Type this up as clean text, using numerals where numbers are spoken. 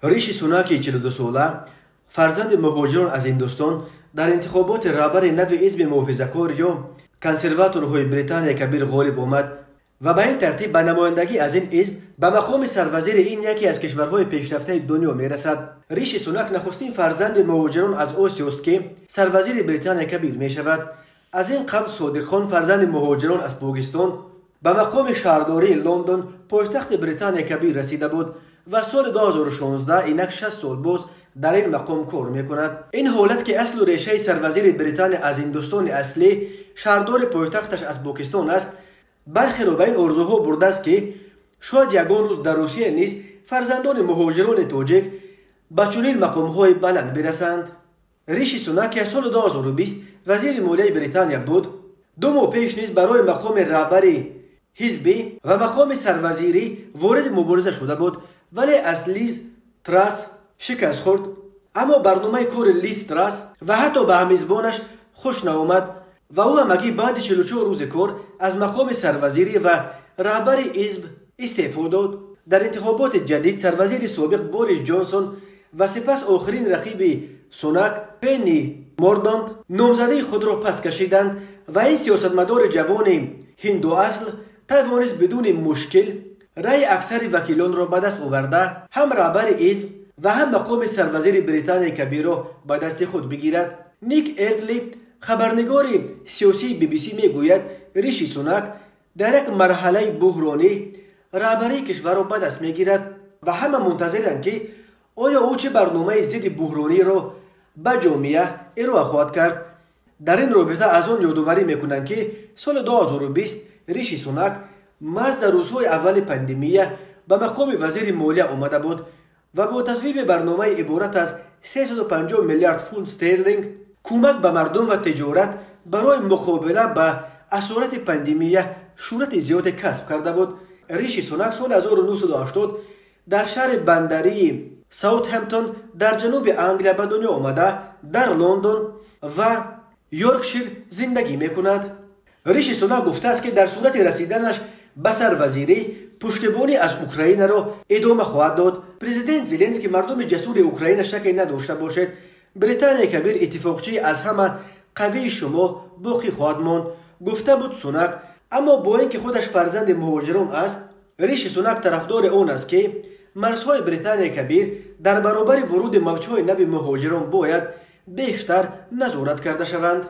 Риши Сунаки 42сола, фарзанди муҳоҷирон аз Ҳиндустон, дар интихоботи раҳбари нави ҳизби муҳофизакор ё консерваторҳои Британияи Кабир ғолиб омад ва ба ин тартиб ба намояндагӣ аз ин ҳизб ба мақоми сарвазири ин яке аз кишварҳои пешрафтаи дунё мерасад. Риши Сунак нахустин фарзанди муҳоҷирон аз Осиёст, ки сарвазири Британияи Кабир мешавад. Аз ин қабл Содиқхон, фарзанди муҳоҷирон аз Покистон, ба мақоми шаҳрдории Лондон, пойтахти Британияи Кабир, расида буд ва соли 2016 инак 6 сол боз дар ин мақом кор мекунад. Ин ҳолат, ки аслу решаи сарвазири Британия аз Ҳиндустони аслӣ, шаҳрдори пойтахташ аз Покистон аст, бархеро ба ин орзуҳо бурдааст, ки шояд ягон рӯз дар Русия низ фарзандони муҳоҷирони тоҷик ба чунин мақомҳои баланд бирасанд. Риши Сунак, ки аз соли 2020 вазири молияи Британия буд, 2 моҳ пеш низ барои мақоми раҳбари ҳизбӣ ва мақоми сарвазирӣ вориди мубориза шуда буд, вале аз Лиз Трасс шикаст хӯрд. Аммо барномаи кори Лиз Трасс ва ҳатто ба ҳамҳизбонаш хуш наомад ва ӯ ҳамагӣ баъди 44 рӯзи кор аз мақоми сарвазирӣ ва раҳбари ҳизб истеъфо дод. Дар интихоботи ҷадид сарвазири собиқ Борис Ҷонсон ва сипас охирин рақиби Сунак Пенни Мордонт номзадии худро пас кашиданд ва ин сиёсатмадори ҷавони ҳиндуасл тавонист бидуни мушкил раъи аксари вакилонро ба даст оварда, ҳам раҳбари ҳизб ва ҳам мақоми сарвазири Британияи Кабирро ба дасти худ бигирад. Ник Эртли, хабарнигори сиёсии BBC, мегӯяд, Риши Сунак дар як марҳалаи буҳронӣ раҳбарии кишварро ба даст мегирад ва ҳама мунтазиранд, ки оё ӯ чӣ барномаи зидди буҳрониро ба ҷомеа ироа хоҳад кард. Дар ин робита аз он ёдоварӣ мекунанд, ки соли 2020 Риши Сунак маҳз дар рӯзҳои аввали пандемия ба мақоми вазири молия омада буд ва бо тасвиби барномаи иборат аз 350 миллиард фунт стерлинг кӯмак ба мардум ва тиҷорат барои муқобила ба асорати пандемия шӯҳрати зиёде касб карда буд. Риши Сунак соли 1980 дар шаҳри бандарии Саутҳемптон дар ҷануби Англия ба дунё омада, дар Лондон ва Йоркшир зиндагӣ мекунад. Риши Сунак гуфтааст, ки дар сурати расиданаш ба сарвазирӣ пуштибонӣ аз Украинаро идома хоҳад дод. Президент Зеленский, мардуми ҷасури Украина, шаке надошта бошед, Британияи Кабир иттифоқчии аз ҳама қавии шумо боқӣ хоҳад монд, гуфта буд Сунак. Аммо бо ин ки худаш фарзанди муҳоҷирон аст, Риши Сунак тарафдори он аст, ки марзҳои Британияи Кабир дар баробари вуруди мавҷҳои нави муҳоҷирон бояд бештар назорат карда шаванд.